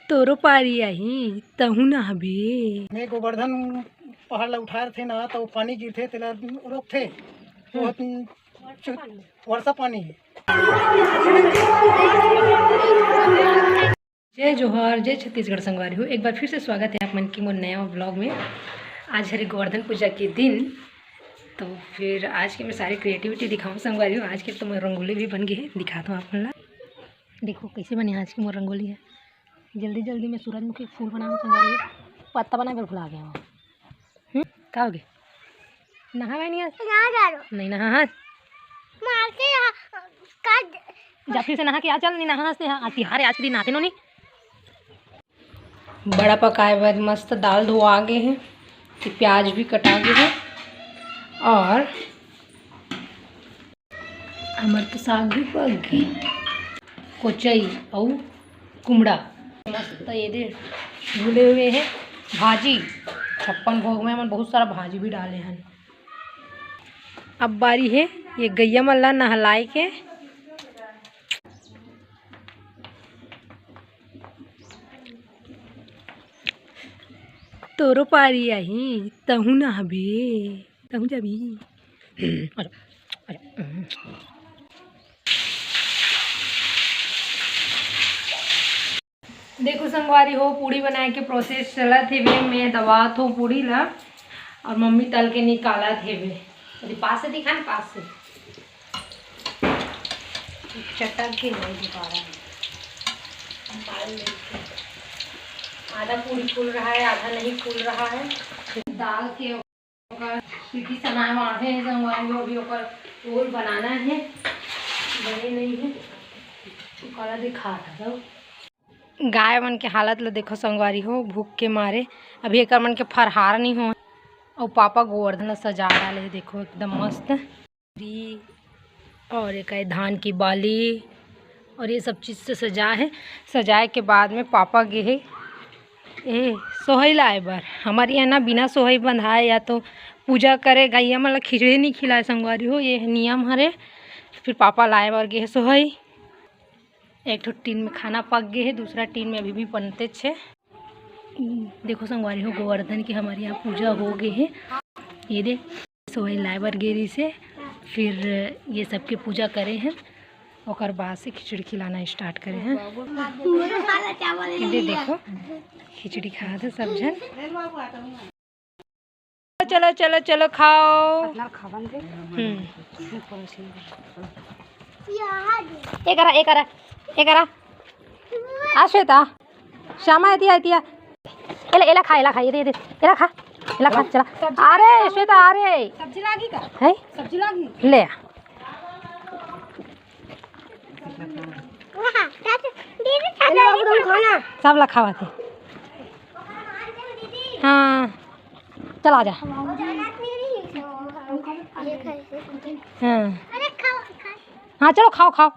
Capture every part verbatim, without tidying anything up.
तोरो पारी आही, तहू नहाबे। मैं गोवर्धन पहाड़ ला उठाए रथे ना, तो पानी गिरथे, तेला रोकथे। वो चु-, वर्षा पानी। जय जोहार, जय छत्तीसगढ़ संगवारी हो। एक बार फिर से स्वागत है आप मन के मोर नया व्लॉग में। आज हरे गोवर्धन पूजा के दिन, तो फिर आज के मैं सारी क्रिएटिविटी दिखाऊँ संगवारी हो। आज के तो मोर रंगोली भी बन गई है, दिखाता हूँ आप मन ला। देखो कैसे बने आज की मोर रंगोली है। जल्दी जल्दी में सूरजमुखी के फूल बनाना संगवारी हो, पत्ता बनाए बर भुला गया हूँ। हम्म, का हो गया? नहा भाई नहीं आज? नहा जा रहा हूँ। नहीं नहा आज? मार के यहाँ का जा फिर से नहा के आ, चल नहीं नहा आज ते, हाँ, आज तिहार है, आज के दिन नहाते नो नहीं। बड़ा पकाए बर मस्त दाल धोआ गे हे, ते प्याज भी कटा गे हे और हमर तो साग भी पक गे। कोचई अउ कुमड़ा मस्त ये दे भुले हुए हे। भाजी छप्पन भोग में हमन बहुत सारा भाजी भी डाले हन। अब बारी हे ये गैया मन ला नहलाए के। तोरो पारी आही, तहूँ नहाबे, तहूँ जाबी। आजा, आजा। देखो संगवारी हो, पूड़ी बनाए के प्रोसेस चलत हेवे। मैं दबात हो पूड़ी ला और मम्मी तल के निकालत हेवे। अरे पास से दिखा ना, पास से। चटक के नहीं दिखा रहा है। आधा पूड़ी फूल रहा है, आधा नहीं फूल रहा है। दाल के ओकर सीटी सनाए वाढ़े हे संगवारी हो, अभी ओकर रोल बनाना हे, बने नहीं हे। तो कला दिखा था तो। गाय मन के हालत ल देखो संगवारी हो, भूख के मारे अभी एकर मन के फरहार नहीं हो। अउ पापा गोवर्धन ल सजा डाले हे, देखो एकदम मस्त। री और एक है धान की बाली और ये सब चीज़ से सजा है। सजाए के बाद में पापा गे हे ए सोहई लाए बर। हमारे यहाँ ना बिना सोहई बंधाए या तो पूजा करे गैया मन ला खिचड़ी नहीं खिलाए संगवारी हो, ये नियम हरे। फिर पापा लाए बर गे हे सोहई। एक ठो टीन में खाना पक गे हे, दूसरा टीन में अभी भी बनते छे। देखो संगवारी हो, गोवर्धन की हमारे यहाँ पूजा हो गे हे। ये दे सोहई लाए बर गे रहिस हे, फिर ये सबके पूजा करे हैं, ओकर बाद से खिचड़ी खिलाना स्टार्ट करे हैं। ये दे देखो, खिचड़ी खात हे सब झन। चलो चलो चलो खाओ। हम्म। एकरा एकरा एकरा आ श्वेता, श्यामा एतिया एतिया। एला एला खा, एला खा, ये दे, ये दे। एला खा, एला खा, चला। अरे श्वेता, अरे सब्जी लागी का? है? सब्जी लागी? ले आ। सब ला खावा थे। हाँ, चला जा। हाँ। हाँ, चलो खाओ, खाओ।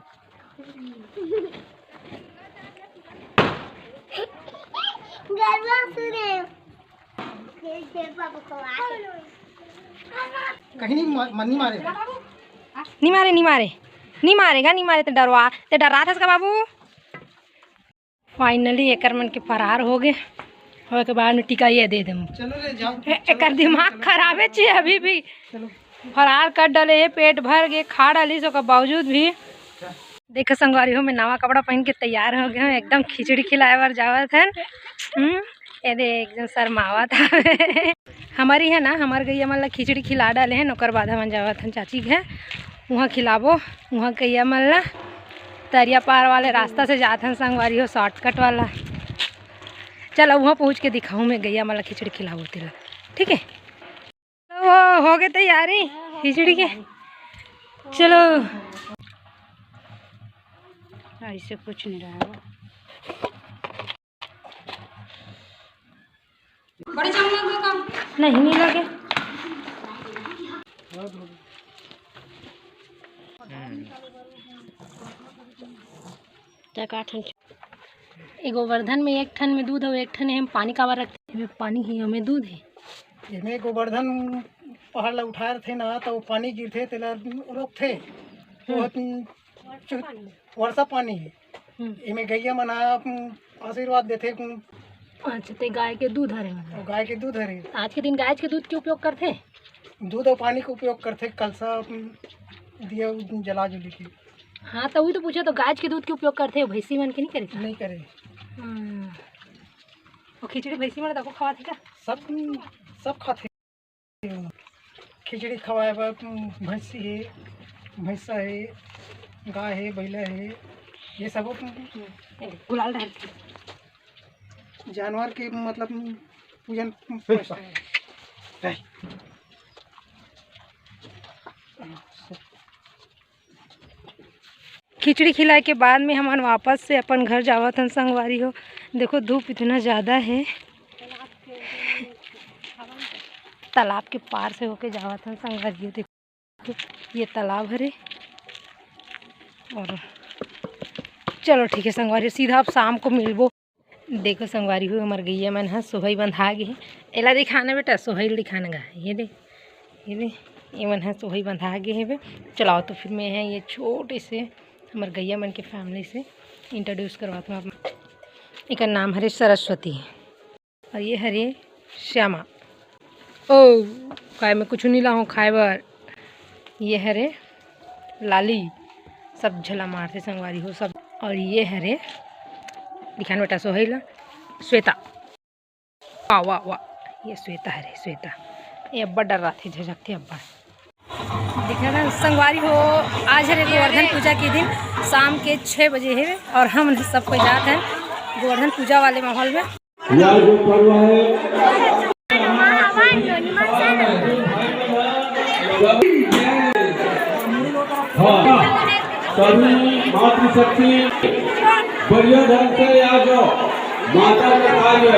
कहीं नहीं मा-, मन नहीं मारे। नहीं मारे, नहीं मारे, नहीं मारेगा, नहीं मारे ते डरवा, ते डरा था इसका बाबू। फाइनली एकर मन के फरार हो गए। होए के बाद में टीका ये दे देम। चलो ले जाओ। ए-, एकर दिमाग खराबे छे अभी भी। चलो। फरार कर डाले, ये पेट भर के खा डाली, सो का बावजूद भी। देखो संगवारी हो, मैं नवा कपड़ा पहन के तैयार हो गया हूँ, एकदम खिचड़ी खिलाए बर जावत हन। हम्म, ये दे एक जन शर्मावत हवे। हमारी है ना, हमार गैया मन ला खिचड़ी खिला डाले हैं, ओकर बाद हमन जावत हन चाची के, वहाँ खिलाबो। वहाँ गैया मन ला तरिया पार वाले रास्ता से जात हन संगवारी हो, शॉर्टकट वाला। चल, अब वहाँ पहुँच के दिखाऊँ मैं गैया मन ला खिचड़ी खिलाबो तेला, ठीक है? तो हो गए तैयारी खिचड़ी के। चलो, ऐसे कुछ नहीं रहा। बड़े चम्मच में कम। नहीं, नहीं लगे। एगो बर्धन में एक ठन में दूध हो, एक ठन में पानी काबर रखते हैं, पानी ही हमें दूध है। एमे गोवर्धन पहाड़ ला उठाए रथे ना, तो पानी गिरथे, तेला रोकथे। हम्म। वो चु-, वर्षा पानी है। हम्म। एमे गैया मन ह, उम, आशीर्वाद देथे। अच्छा, ते गाय के दूध हरे मतलब? गाय के दूध हरे। आज के दिन गाय के दूध के उपयोग करथे? दूध अउ पानी के उपयोग करथे, कलसा, उम, दिया उम, जला जुली के। हाँ, तो वही तो पूछा, तो गाय के दूध के उपयोग करथे, भैंसी मन के नहीं करे? नहीं करे। हाँ। वो खिचड़ी भैंसी मन तको खवाथे का? सब, सब खाथे। खिचड़ी खवाए बर, उम, भैंसी हे, भैंसा हे, गाय हे, बैला हे, ये सब, उम, गुलाल डाल के। जानवर के मतलब पूजन। खिचड़ी खिलाए के बाद में हमन वापस से अपन घर जावत हन संगवारी हो। देखो धूप इतना ज़्यादा है, तालाब के पार से होके जावत हन संगवारी हो। देखो ये तालाब हरे। और चलो ठीक है संगवारी, सीधा अब शाम को मिलबो। देखो संगवारी हो, हमर गैया मन ह सोहई बंधा गे हे। एला दिखाना बेटा, सोहई ल दिखाना गा। ये दे, ये दे, ये मन ह सोहई बंधा गे हे बे। चलाओ तो फिर मैं है ये छोटे से हमर गैया मन के फैमिली से इंट्रोड्यूस करवात हूँ आप। एकर नाम हरे सरस्वती। और ये हरे श्यामा। ओ, काय मैं कुछ नहीं लाहूँ खाए बर। ये हरे लाली, सब झला मारथे संगवारी हो सब। और ये हरे, दिखान बेटा सोहई ला, श्वेता। वाह, वाह, वाह, ये श्वेता हरे, श्वेता। ये अब्बड़ डर्राथे, झझकथे अब्बड़। देखा ना संगवारी हो, आज हरे गोवर्धन पूजा के दिन, शाम के छः बजे हे और हम सब कोई जात हैं गोवर्धन पूजा वाले माहौल में। यह जो पर्व है, हाँ, सभी मातृशक्ति बढ़िया ढंग से यहाँ जो माता के कार्य